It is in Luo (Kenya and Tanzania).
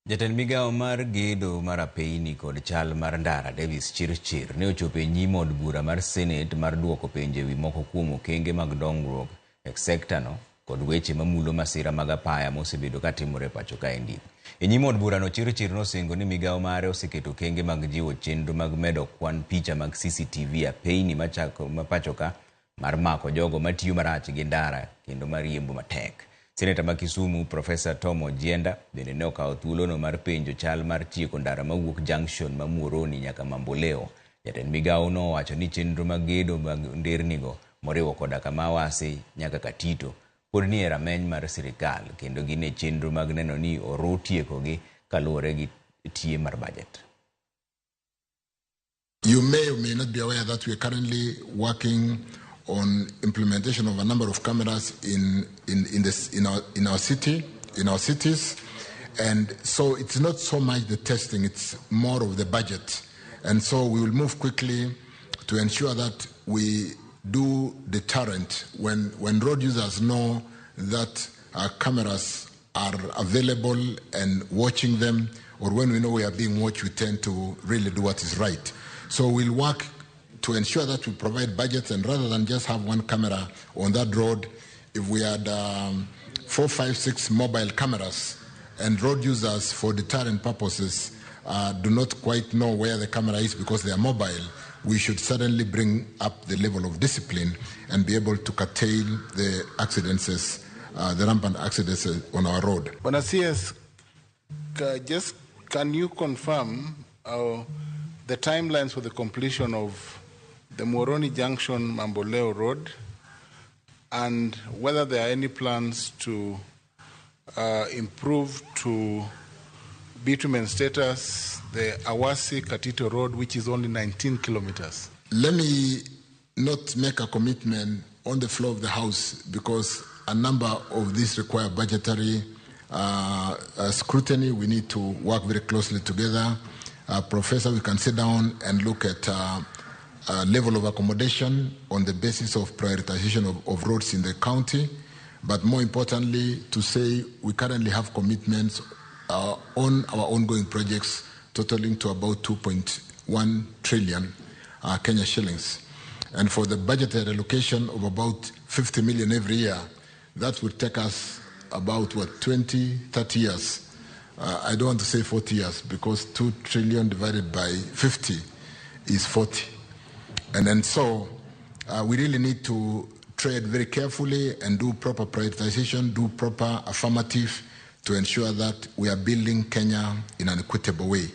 Jatend migao mar gedo mar apeyni kod chal mar ndara Davis Chirchir ne ochopo e nyim od bura mar Senate mar duoko penjo ewi moko kuom okenge mag dongruok e sekta no kod weche mamulo masira mag apaya mosebedo katimore e pacho kaendi. E nyim od burano Chirchir nosingo ni migao mare oseketo okenge mag jiwo chenro mag medo kwan picha mag CCTV e apeyni ma pachoka mar mako jogo matiyo marach gi ndara kendo mariembo matek. Seneta ma Kisumu Profesa Tom Ojienda bende ne okawo thuolono mar penjo chal mar tieko ndara mawuok junction ma Muhoroni nyaka Mamboleo. Jatend migao no owacho ni chenro mag gedo mag ndernigo moriwo koda kama Awasi nyaka Katito pod nie rameny mar sirikal kendo gin e chenro mag neno ni oru tiekogi kaluwore gi tie mar bajet. You may or may not be aware that we are currently working on implementation of a number of cameras in our city, in our cities. And so it's not so much the testing, it's more of the budget. And so we will move quickly to ensure that we do deterrent when road users know that our cameras are available and watching them, or when we know we are being watched, we tend to really do what is right. So we'll work to ensure that we provide budgets, and rather than just have one camera on that road, if we had 4, 5, 6 mobile cameras, and road users for deterrent purposes do not quite know where the camera is because they are mobile, we should certainly bring up the level of discipline and be able to curtail the accidents, the rampant accidents on our road. Bwana CS, just can you confirm the timelines for the completion of the Muhoroni Junction Mamboleo Road, and whether there are any plans to improve to bitumen status the Awasi Katito Road, which is only 19 kilometers? Let me not make a commitment on the floor of the House, because a number of these require budgetary scrutiny. We need to work very closely together. Professor, we can sit down and look at level of accommodation on the basis of prioritization of roads in the county, but more importantly, to say we currently have commitments on our ongoing projects totaling to about 2.1 trillion Kenya shillings. And for the budgetary allocation of about 50 million every year, that would take us about, what, 20, 30 years. I don't want to say 40 years, because 2 trillion divided by 50 is 40. And then so we really need to tread very carefully and do proper prioritization, do proper affirmative to ensure that we are building Kenya in an equitable way.